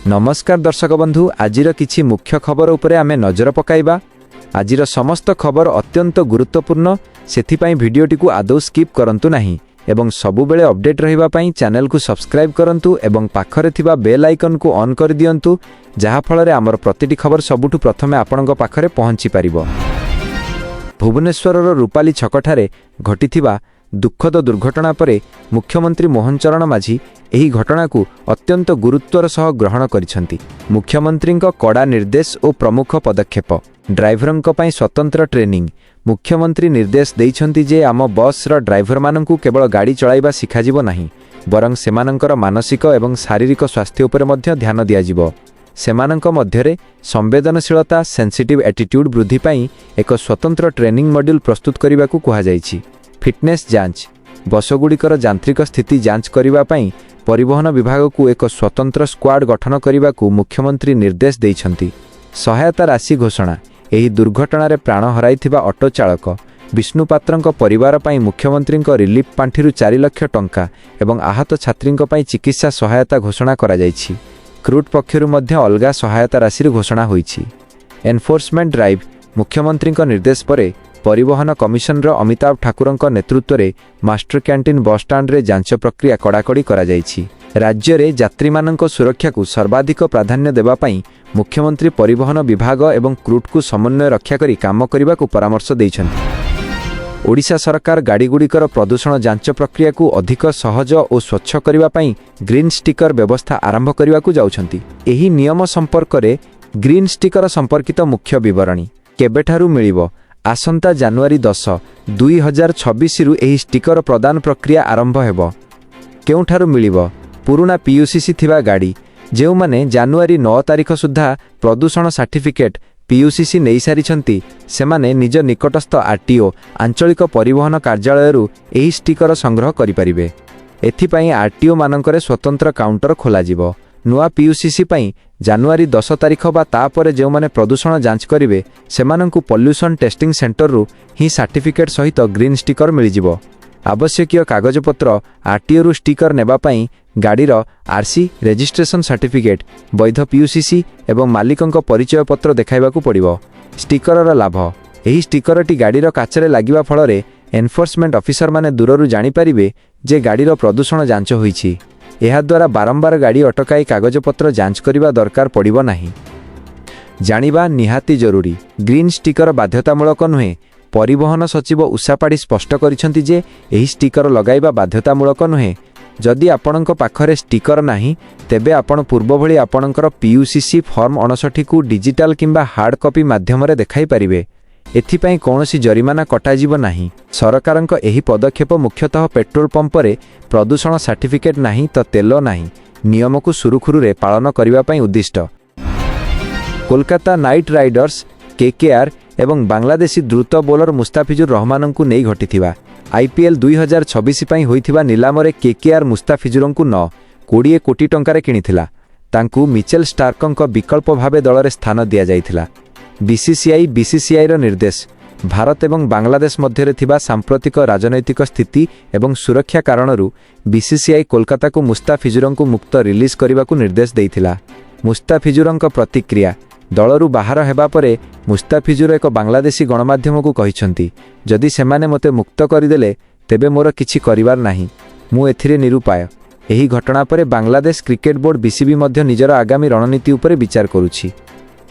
ନମସ୍କାର ଦର୍ଶକ ବନ୍ଧୁ, ଆଜିର କିଛି ମୁଖ୍ୟ ଖବର ଉପରେ ଆମେ ନଜର ପକାଇବା। ଆଜିର ସମସ୍ତ ଖବର ଅତ୍ୟନ୍ତ ଗୁରୁତ୍ୱପୂର୍ଣ୍ଣ, ସେଥିପାଇଁ ଭିଡ଼ିଓଟିକୁ ଆଦୌ ସ୍କିପ୍ କରନ୍ତୁ ନାହିଁ ଏବଂ ସବୁବେଳେ ଅପଡେଟ୍ ରହିବା ପାଇଁ ଚ୍ୟାନେଲକୁ ସବସ୍କ୍ରାଇବ୍ କରନ୍ତୁ ଏବଂ ପାଖରେ ଥିବା ବେଲ୍ ଆଇକନ୍କୁ ଅନ୍ କରିଦିଅନ୍ତୁ, ଯାହାଫଳରେ ଆମର ପ୍ରତିଟି ଖବର ସବୁଠୁ ପ୍ରଥମେ ଆପଣଙ୍କ ପାଖରେ ପହଞ୍ଚି ପାରିବ। ଭୁବନେଶ୍ୱରର ରୂପାଲି ଛକଠାରେ ଘଟିଥିବା ଦୁଃଖଦ ଦୁର୍ଘଟଣା ପରେ ମୁଖ୍ୟମନ୍ତ୍ରୀ ମୋହନ ଚରଣ ମାଝୀ ଏହି ଘଟଣାକୁ ଅତ୍ୟନ୍ତ ଗୁରୁତ୍ୱର ସହ ଗ୍ରହଣ କରିଛନ୍ତି। ମୁଖ୍ୟମନ୍ତ୍ରୀଙ୍କ କଡ଼ା ନିର୍ଦ୍ଦେଶ ଓ ପ୍ରମୁଖ ପଦକ୍ଷେପ। ଡ୍ରାଇଭରଙ୍କ ପାଇଁ ସ୍ୱତନ୍ତ୍ର ଟ୍ରେନିଂ। ମୁଖ୍ୟମନ୍ତ୍ରୀ ନିର୍ଦ୍ଦେଶ ଦେଇଛନ୍ତି ଯେ ଆମ ବସ୍ର ଡ୍ରାଇଭରମାନଙ୍କୁ କେବଳ ଗାଡ଼ି ଚଳାଇବା ଶିଖାଯିବ ନାହିଁ, ବରଂ ସେମାନଙ୍କର ମାନସିକ ଏବଂ ଶାରୀରିକ ସ୍ୱାସ୍ଥ୍ୟ ଉପରେ ମଧ୍ୟ ଧ୍ୟାନ ଦିଆଯିବ। ସେମାନଙ୍କ ମଧ୍ୟରେ ସମ୍ବେଦନଶୀଳତା, ସେନ୍ସିଟିଭ୍ ଆଟିଟ୍ୟୁଡ୍ ବୃଦ୍ଧି ପାଇଁ ଏକ ସ୍ୱତନ୍ତ୍ର ଟ୍ରେନିଂ ମଡ୍ୟୁଲ୍ ପ୍ରସ୍ତୁତ କରିବାକୁ କୁହାଯାଇଛି। ଫିଟନେସ୍ ଯାଞ୍ଚ। ବସଗୁଡ଼ିକର ଯାନ୍ତ୍ରିକ ସ୍ଥିତି ଯାଞ୍ଚ କରିବା ପାଇଁ ପରିବହନ ବିଭାଗକୁ ଏକ ସ୍ୱତନ୍ତ୍ର ସ୍କ୍ୱାଡ୍ ଗଠନ କରିବାକୁ ମୁଖ୍ୟମନ୍ତ୍ରୀ ନିର୍ଦ୍ଦେଶ ଦେଇଛନ୍ତି। ସହାୟତା ରାଶି ଘୋଷଣା। ଏହି ଦୁର୍ଘଟଣାରେ ପ୍ରାଣ ହରାଇଥିବା ଅଟୋ ଚାଳକ ବିଷ୍ଣୁ ପାତ୍ରଙ୍କ ପରିବାର ପାଇଁ ମୁଖ୍ୟମନ୍ତ୍ରୀଙ୍କ ରିଲିଫ୍ ପାଣ୍ଠିରୁ 4 ଲକ୍ଷ ଟଙ୍କା ଏବଂ ଆହତ ଛାତ୍ରୀଙ୍କ ପାଇଁ ଚିକିତ୍ସା ସହାୟତା ଘୋଷଣା କରାଯାଇଛି। କ୍ରୁଟ୍ ପକ୍ଷରୁ ମଧ୍ୟ ଅଲଗା ସହାୟତା ରାଶିର ଘୋଷଣା ହୋଇଛି। Enforcement drive. ମୁଖ୍ୟମନ୍ତ୍ରୀଙ୍କ ନିର୍ଦ୍ଦେଶ ପରେ ପରିବହନ କମିଶନର ଅମିତାଭ ଠାକୁରଙ୍କ ନେତୃତ୍ୱରେ ମାଷ୍ଟର କ୍ୟାଣ୍ଟିନ୍ ବସ୍ଷ୍ଟାଣ୍ଡରେ ଯାଞ୍ଚ ପ୍ରକ୍ରିୟା କଡ଼ାକଡ଼ି କରାଯାଇଛି। ରାଜ୍ୟରେ ଯାତ୍ରୀମାନଙ୍କ ସୁରକ୍ଷାକୁ ସର୍ବାଧିକ ପ୍ରାଧାନ୍ୟ ଦେବା ପାଇଁ ମୁଖ୍ୟମନ୍ତ୍ରୀ ପରିବହନ ବିଭାଗ ଏବଂ କ୍ରୁଟ୍କୁ ସମନ୍ୱୟ ରକ୍ଷା କରି କାମ କରିବାକୁ ପରାମର୍ଶ ଦେଇଛନ୍ତି। ଓଡ଼ିଶା ସରକାର ଗାଡ଼ିଗୁଡ଼ିକର ପ୍ରଦୂଷଣ ଯାଞ୍ଚ ପ୍ରକ୍ରିୟାକୁ ଅଧିକ ସହଜ ଓ ସ୍ୱଚ୍ଛ କରିବା ପାଇଁ ଗ୍ରୀନ୍ ଷ୍ଟିକର ବ୍ୟବସ୍ଥା ଆରମ୍ଭ କରିବାକୁ ଯାଉଛନ୍ତି। ଏହି ନିୟମ ସମ୍ପର୍କରେ ଗ୍ରୀନ୍ ଷ୍ଟିକର ସମ୍ପର୍କିତ ମୁଖ୍ୟ ବିବରଣୀ। କେବେଠାରୁ ମିଳିବ? ଆସନ୍ତା ଜାନୁଆରୀ 10, 2026ରୁ ଏହି ଷ୍ଟିକର ପ୍ରଦାନ ପ୍ରକ୍ରିୟା ଆରମ୍ଭ ହେବ। କେଉଁଠାରୁ ମିଳିବ? ପୁରୁଣା ପିୟୁସିସି ଥିବା ଗାଡ଼ି। ଯେଉଁମାନେ ଜାନୁଆରୀ 9 ତାରିଖ ସୁଦ୍ଧା ପ୍ରଦୂଷଣ ସାର୍ଟିଫିକେଟ୍, ପିୟୁସିସି ନେଇସାରିଛନ୍ତି, ସେମାନେ ନିଜ ନିକଟସ୍ଥ ଆର୍ଟିଓ, ଆଞ୍ଚଳିକ ପରିବହନ କାର୍ଯ୍ୟାଳୟରୁ ଏହି ଷ୍ଟିକର ସଂଗ୍ରହ କରିପାରିବେ। ଏଥିପାଇଁ ଆର୍ଟିଓ ମାନଙ୍କରେ ସ୍ୱତନ୍ତ୍ର କାଉଣ୍ଟର ଖୋଲାଯିବ। ନୂଆ ପିୟୁସିସି ପାଇଁ ଜାନୁଆରୀ 10 ତାରିଖ ବା ତାପରେ ଯେଉଁମାନେ ପ୍ରଦୂଷଣ ଯାଞ୍ଚ କରିବେ, ସେମାନଙ୍କୁ ପଲ୍ୟୁସନ୍ ଟେଷ୍ଟିଂ ସେଣ୍ଟରରୁ ହିଁ ସାର୍ଟିଫିକେଟ୍ ସହିତ ଗ୍ରୀନ୍ ଷ୍ଟିକର ମିଳିଯିବ। ଆବଶ୍ୟକୀୟ କାଗଜପତ୍ର। ଆର୍ଟିଓରୁ ଷ୍ଟିକର ନେବା ପାଇଁ ଗାଡ଼ିର ଆର୍ସି, ରେଜିଷ୍ଟ୍ରେସନ ସାର୍ଟିଫିକେଟ୍, ବୈଧ ପିୟୁସିସି ଏବଂ ମାଲିକଙ୍କ ପରିଚୟ ପତ୍ର ଦେଖାଇବାକୁ ପଡ଼ିବ। ଷ୍ଟିକରର ଲାଭ। ଏହି ଷ୍ଟିକରଟି ଗାଡ଼ିର କାଚରେ ଲାଗିବା ଫଳରେ ଏନଫୋର୍ସମେଣ୍ଟ ଅଫିସରମାନେ ଦୂରରୁ ଜାଣିପାରିବେ ଯେ ଗାଡ଼ିର ପ୍ରଦୂଷଣ ଯାଞ୍ଚ ହୋଇଛି। ଏହାଦ୍ୱାରା ବାରମ୍ବାର ଗାଡ଼ି ଅଟକାଇ କାଗଜପତ୍ର ଯାଞ୍ଚ କରିବା ଦରକାର ପଡ଼ିବ ନାହିଁ। ଜାଣିବା ନିହାତି ଜରୁରୀ। ଗ୍ରୀନ୍ ଷ୍ଟିକର ବାଧ୍ୟତାମୂଳକ ନୁହେଁ। ପରିବହନ ସଚିବ ଉଷା ପାଢ଼ୀ ସ୍ପଷ୍ଟ କରିଛନ୍ତି ଯେ ଏହି ଷ୍ଟିକର ଲଗାଇବା ବାଧ୍ୟତାମୂଳକ ନୁହେଁ। ଯଦି ଆପଣଙ୍କ ପାଖରେ ଷ୍ଟିକର ନାହିଁ, ତେବେ ଆପଣ ପୂର୍ବଭଳି ଆପଣଙ୍କର ପିୟୁସିସି ଫର୍ମ 59କୁ ଡିଜିଟାଲ କିମ୍ବା ହାର୍ଡ କପି ମାଧ୍ୟମରେ ଦେଖାଇ ପାରିବେ। ଏଥିପାଇଁ କୌଣସି ଜରିମାନା କଟାଯିବ ନାହିଁ। ସରକାରଙ୍କ ଏହି ପଦକ୍ଷେପ ମୁଖ୍ୟତଃ ପେଟ୍ରୋଲ ପମ୍ପରେ ପ୍ରଦୂଷଣ ସାର୍ଟିଫିକେଟ୍ ନାହିଁ ତ ତେଲ ନାହିଁ ନିୟମକୁ ସୁରୁଖୁରୁରେ ପାଳନ କରିବା ପାଇଁ ଉଦ୍ଦିଷ୍ଟ। କୋଲକାତା ନାଇଟ୍ ରାଇଡର୍ସ, କେକେଆର୍ ଏବଂ ବାଂଲାଦେଶୀ ଦ୍ରୁତ ବୋଲର ମୁସ୍ତାଫିଜୁର ରହମାନଙ୍କୁ ନେଇ ଘଟିଥିବା ଆଇପିଏଲ୍ 2026 ପାଇଁ ହୋଇଥିବା ନିଲାମରେ କେକେଆର୍ ମୁସ୍ତାଫିଜୁରଙ୍କୁ 9.20 କୋଟି ଟଙ୍କାରେ କିଣିଥିଲା। ତାଙ୍କୁ ମିଚେଲ ଷ୍ଟାର୍କଙ୍କ ବିକଳ୍ପ ଭାବେ ଦଳରେ ସ୍ଥାନ ଦିଆଯାଇଥିଲା। ବିସିସିଆଇ। ବିସିସିଆଇର ନିର୍ଦ୍ଦେଶ। ଭାରତ ଏବଂ ବାଂଲାଦେଶ ମଧ୍ୟରେ ଥିବା ସାମ୍ପ୍ରତିକ ରାଜନୈତିକ ସ୍ଥିତି ଏବଂ ସୁରକ୍ଷା କାରଣରୁ ବିସିସିଆଇ କୋଲକାତାକୁ ମୁସ୍ତାଫିଜୁରଙ୍କୁ ମୁକ୍ତ ରିଲିଜ୍ କରିବାକୁ ନିର୍ଦ୍ଦେଶ ଦେଇଥିଲା। ମୁସ୍ତାଫିଜୁରଙ୍କ ପ୍ରତିକ୍ରିୟା। ଦଳରୁ ବାହାର ହେବା ପରେ ମୁସ୍ତାଫିଜୁର ଏକ ବାଂଲାଦେଶୀ ଗଣମାଧ୍ୟମକୁ କହିଛନ୍ତି, "ଯଦି ସେମାନେ ମୋତେ ମୁକ୍ତ କରିଦେଲେ, ତେବେ ମୋର କିଛି କରିବାର ନାହିଁ। ମୁଁ ଏଥିରେ ନିରୁପାୟ।" ଏହି ଘଟଣା ପରେ ବାଂଲାଦେଶ କ୍ରିକେଟ ବୋର୍ଡ, ବିସିବି ମଧ୍ୟ ନିଜର ଆଗାମୀ ରଣନୀତି ଉପରେ ବିଚାର କରୁଛି।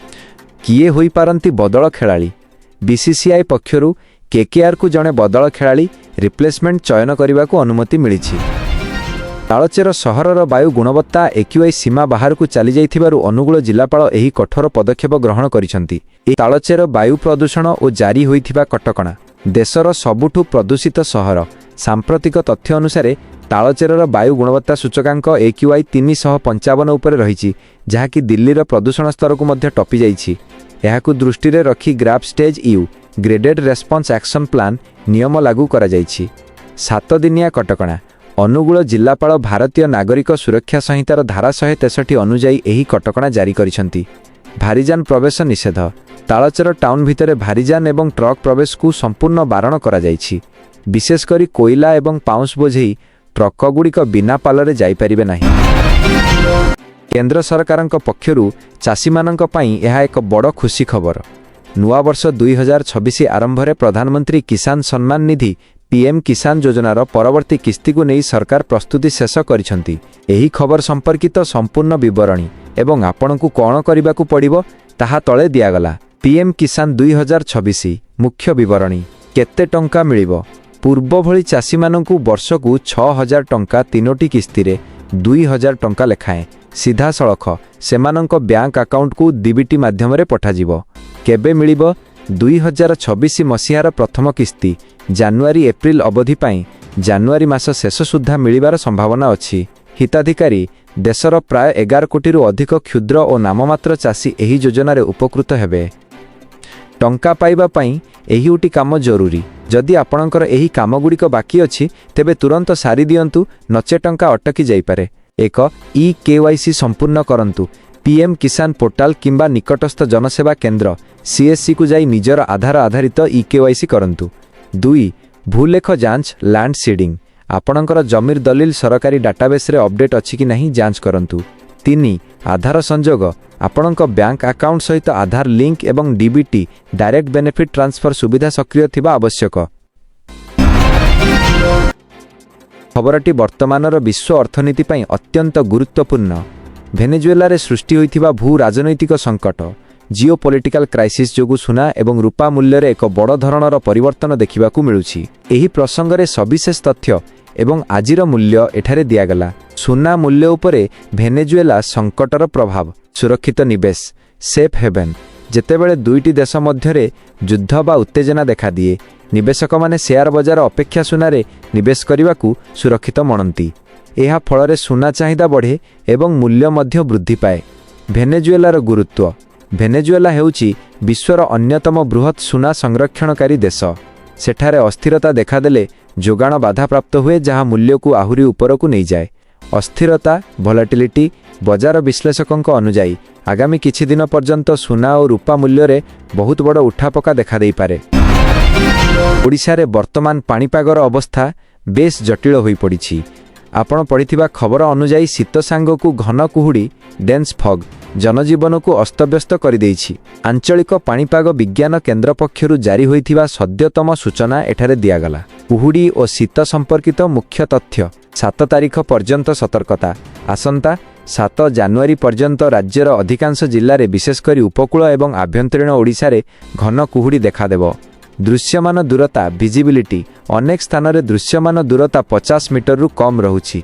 କିଏ ହୋଇପାରନ୍ତି ବଦଳ ଖେଳାଳି? ବିସିସିଆଇ ପକ୍ଷରୁ କେକେଆର୍କୁ ଜଣେ ବଦଳ ଖେଳାଳି, ରିପ୍ଲେସମେଣ୍ଟ ଚୟନ କରିବାକୁ ଅନୁମତି ମିଳିଛି। ତାଳଚେର ସହରର ବାୟୁ ଗୁଣବତ୍ତା ଏକ୍ୟୁଆଇ ସୀମା ବାହାରକୁ ଚାଲିଯାଇଥିବାରୁ ଅନୁଗୁଳ ଜିଲ୍ଲାପାଳ ଏହି କଠୋର ପଦକ୍ଷେପ ଗ୍ରହଣ କରିଛନ୍ତି। ଏହି ତାଳଚେର ବାୟୁ ପ୍ରଦୂଷଣ ଓ ଜାରି ହୋଇଥିବା କଟକଣା। ଦେଶର ସବୁଠୁ ପ୍ରଦୂଷିତ ସହର। ସାମ୍ପ୍ରତିକ ତଥ୍ୟ ଅନୁସାରେ ତାଳଚେରର ବାୟୁ ଗୁଣବତ୍ତା ସୂଚକାଙ୍କ ଏକ୍ୟୁଆଇ 355 ଉପରେ ରହିଛି, ଯାହାକି ଦିଲ୍ଲୀର ପ୍ରଦୂଷଣ ସ୍ତରକୁ ମଧ୍ୟ ଟପିଯାଇଛି। ଏହାକୁ ଦୃଷ୍ଟିରେ ରଖି GRAP stage you, graded response action plan ନିୟମ ଲାଗୁ କରାଯାଇଛି। 7 ଦିନିଆ କଟକଣା। ଅନୁଗୁଳ ଜିଲ୍ଲାପାଳ ଭାରତୀୟ ନାଗରିକ ସୁରକ୍ଷା ସଂହିତାର ଧାରା 163 ଅନୁଯାୟୀ ଏହି କଟକଣା ଜାରି କରିଛନ୍ତି। ଭାରିଯାନ ପ୍ରବେଶ ନିଷେଧ। ତାଳଚେର ଟାଉନ୍ ଭିତରେ ଭାରିଯାନ ଏବଂ ଟ୍ରକ୍ ପ୍ରବେଶକୁ ସମ୍ପୂର୍ଣ୍ଣ ବାରଣ କରାଯାଇଛି। ବିଶେଷ କରି କୋଇଲା ଏବଂ ପାଉଁଶ ବୋଝେଇ ଟ୍ରକଗୁଡ଼ିକ ବିନା ପାଲରେ ଯାଇପାରିବେ ନାହିଁ। କେନ୍ଦ୍ର ସରକାରଙ୍କ ପକ୍ଷରୁ ଚାଷୀମାନଙ୍କ ପାଇଁ ଏହା ଏକ ବଡ଼ ଖୁସି ଖବର। ନୂଆବର୍ଷ 2026 ଆରମ୍ଭରେ ପ୍ରଧାନମନ୍ତ୍ରୀ କିଷାନ ସମ୍ମାନ ନିଧି, ପିଏମ୍ କିଷାନ ଯୋଜନାର ପରବର୍ତ୍ତୀ କିସ୍ତିକୁ ନେଇ ସରକାର ପ୍ରସ୍ତୁତି ଶେଷ କରିଛନ୍ତି। ଏହି ଖବର ସମ୍ପର୍କିତ ସମ୍ପୂର୍ଣ୍ଣ ବିବରଣୀ ଏବଂ ଆପଣଙ୍କୁ କ'ଣ କରିବାକୁ ପଡ଼ିବ, ତାହା ତଳେ ଦିଆଗଲା। ପିଏମ୍ କିଷାନ 2026 ମୁଖ୍ୟ ବିବରଣୀ। କେତେ ଟଙ୍କା ମିଳିବ? ପୂର୍ବ ଭଳି ଚାଷୀମାନଙ୍କୁ ବର୍ଷକୁ 6000 ଟଙ୍କା ତିନୋଟି କିସ୍ତିରେ 2000 ଟଙ୍କା ଲେଖାଏଁ ସିଧାସଳଖ ସେମାନଙ୍କ ବ୍ୟାଙ୍କ ଆକାଉଣ୍ଟକୁ ଡିବିଟି ମାଧ୍ୟମରେ ପଠାଯିବ। କେବେ ମିଳିବ? 2026 ମସିହାର ପ୍ରଥମ କିସ୍ତି ଜାନୁଆରୀ ଏପ୍ରିଲ ଅବଧି ପାଇଁ ଜାନୁଆରୀ ମାସ ଶେଷ ସୁଦ୍ଧା ମିଳିବାର ସମ୍ଭାବନା ଅଛି। ହିତାଧିକାରୀ: ଦେଶର ପ୍ରାୟ 11 କୋଟିରୁ ଅଧିକ କ୍ଷୁଦ୍ର ଓ ନାମମାତ୍ର ଚାଷୀ ଏହି ଯୋଜନାରେ ଉପକୃତ ହେବେ। ଟଙ୍କା ପାଇବା ପାଇଁ ଏହି ଗୋଟି କାମ ଜରୁରୀ। ଯଦି ଆପଣଙ୍କର ଏହି କାମଗୁଡ଼ିକ ବାକି ଅଛି, ତେବେ ତୁରନ୍ତ ସାରି ଦିଅନ୍ତୁ, ନଚେତ୍ ଟଙ୍କା ଅଟକି ଯାଇପାରେ। 1, ଇ କେୱାଇସି ସମ୍ପୂର୍ଣ୍ଣ କରନ୍ତୁ। ପିଏମ୍ କିଷାନ ପୋର୍ଟାଲ କିମ୍ବା ନିକଟସ୍ଥ ଜନସେବା କେନ୍ଦ୍ର, ସିଏସ୍ସିକୁ ଯାଇ ନିଜର ଆଧାର ଆଧାରିତ ଇ କେୱାଇସି କରନ୍ତୁ। 2, ଭୂଲେଖ ଯାଞ୍ଚ, ଲ୍ୟାଣ୍ଡ ସିଡିଂ। ଆପଣଙ୍କର ଜମିର ଦଲିଲ ସରକାରୀ ଡାଟାବେସ୍ରେ ଅପଡେଟ୍ ଅଛି କି ନାହିଁ ଯାଞ୍ଚ କରନ୍ତୁ। 3, ଆଧାର ସଂଯୋଗ। ଆପଣଙ୍କ ବ୍ୟାଙ୍କ ଆକାଉଣ୍ଟ ସହିତ ଆଧାର ଲିଙ୍କ ଏବଂ ଡିବିଟି, ଡାଇରେକ୍ଟ ବେନିଫିଟ୍ ଟ୍ରାନ୍ସଫର ସୁବିଧା ସକ୍ରିୟ ଥିବା ଆବଶ୍ୟକ। ଖବରଟି ବର୍ତ୍ତମାନର ବିଶ୍ୱ ଅର୍ଥନୀତି ପାଇଁ ଅତ୍ୟନ୍ତ ଗୁରୁତ୍ୱପୂର୍ଣ୍ଣ। ଭେନେଜୁଏଲାରେ ସୃଷ୍ଟି ହୋଇଥିବା ଭୂ ରାଜନୈତିକ ସଙ୍କଟ, ଜିଓ ପଲିଟିକାଲ କ୍ରାଇସିସ୍ ଯୋଗୁଁ ସୁନା ଏବଂ ରୂପା ମୂଲ୍ୟରେ ଏକ ବଡ଼ ଧରଣର ପରିବର୍ତ୍ତନ ଦେଖିବାକୁ ମିଳୁଛି। ଏହି ପ୍ରସଙ୍ଗରେ ସବିଶେଷ ତଥ୍ୟ ଏବଂ ଆଜିର ମୂଲ୍ୟ ଏଠାରେ ଦିଆଗଲା। ସୁନା ମୂଲ୍ୟ ଉପରେ ଭେନେଜୁଏଲା ସଙ୍କଟର ପ୍ରଭାବ। ସୁରକ୍ଷିତ ନିବେଶ, ସେଫ୍ ହେଭେନ୍। ଯେତେବେଳେ ଦୁଇଟି ଦେଶ ମଧ୍ୟରେ ଯୁଦ୍ଧ ବା ଉତ୍ତେଜନା ଦେଖାଦିଏ, ନିବେଶକମାନେ ସେୟାର ବଜାର ଅପେକ୍ଷା ସୁନାରେ ନିବେଶ କରିବାକୁ ସୁରକ୍ଷିତ ମଣନ୍ତି। ଏହା ଫଳରେ ସୁନା ଚାହିଦା ବଢ଼େ ଏବଂ ମୂଲ୍ୟ ମଧ୍ୟ ବୃଦ୍ଧି ପାଏ। ଭେନେଜୁଏଲାର ଗୁରୁତ୍ୱ। ଭେନେଜୁଏଲା ହେଉଛି ବିଶ୍ୱର ଅନ୍ୟତମ ବୃହତ୍ ସୁନା ସଂରକ୍ଷଣକାରୀ ଦେଶ। ସେଠାରେ ଅସ୍ଥିରତା ଦେଖାଦେଲେ ଯୋଗାଣ ବାଧାପ୍ରାପ୍ତ ହୁଏ, ଯାହା ମୂଲ୍ୟକୁ ଆହୁରି ଉପରକୁ ନେଇଯାଏ। ଅସ୍ଥିରତା, ଭଲାଟିଲିଟି। ବଜାର ବିଶ୍ଳେଷକଙ୍କ ଅନୁଯାୟୀ ଆଗାମୀ କିଛି ଦିନ ପର୍ଯ୍ୟନ୍ତ ସୁନା ଓ ରୂପା ମୂଲ୍ୟରେ ବହୁତ ବଡ଼ ଉଠାପକା ଦେଖାଦେଇପାରେ। ଓଡ଼ିଶାରେ ବର୍ତ୍ତମାନ ପାଣିପାଗର ଅବସ୍ଥା ବେଶ୍ ଜଟିଳ ହୋଇପଡ଼ିଛି। ଆପଣ ପଢ଼ିଥିବା ଖବର ଅନୁଯାୟୀ ଶୀତ ସାଙ୍ଗକୁ ଘନ କୁହୁଡ଼ି, ଡେନ୍ସ ଫଗ୍, ଜନଜୀବନକୁ ଅସ୍ତବ୍ୟସ୍ତ କରିଦେଇଛି। ଆଞ୍ଚଳିକ ପାଣିପାଗ ବିଜ୍ଞାନ କେନ୍ଦ୍ର ପକ୍ଷରୁ ଜାରି ହୋଇଥିବା ସଦ୍ୟତମ ସୂଚନା ଏଠାରେ ଦିଆଗଲା। କୁହୁଡ଼ି ଓ ଶୀତ ସମ୍ପର୍କିତ ମୁଖ୍ୟ ତଥ୍ୟ। 7 ତାରିଖ ପର୍ଯ୍ୟନ୍ତ ସତର୍କତା। ଆସନ୍ତା 7 ଜାନୁଆରୀ ପର୍ଯ୍ୟନ୍ତ ରାଜ୍ୟର ଅଧିକାଂଶ ଜିଲ୍ଲାରେ, ବିଶେଷ କରି ଉପକୂଳ ଏବଂ ଆଭ୍ୟନ୍ତରୀଣ ଓଡ଼ିଶାରେ ଘନ କୁହୁଡ଼ି ଦେଖାଦେବ। ଦୃଶ୍ୟମାନ ଦୂରତା, ଭିଜିବିଲିଟି। ଅନେକ ସ୍ଥାନରେ ଦୃଶ୍ୟମାନ ଦୂରତା 50 ମିଟରରୁ କମ୍ ରହୁଛି।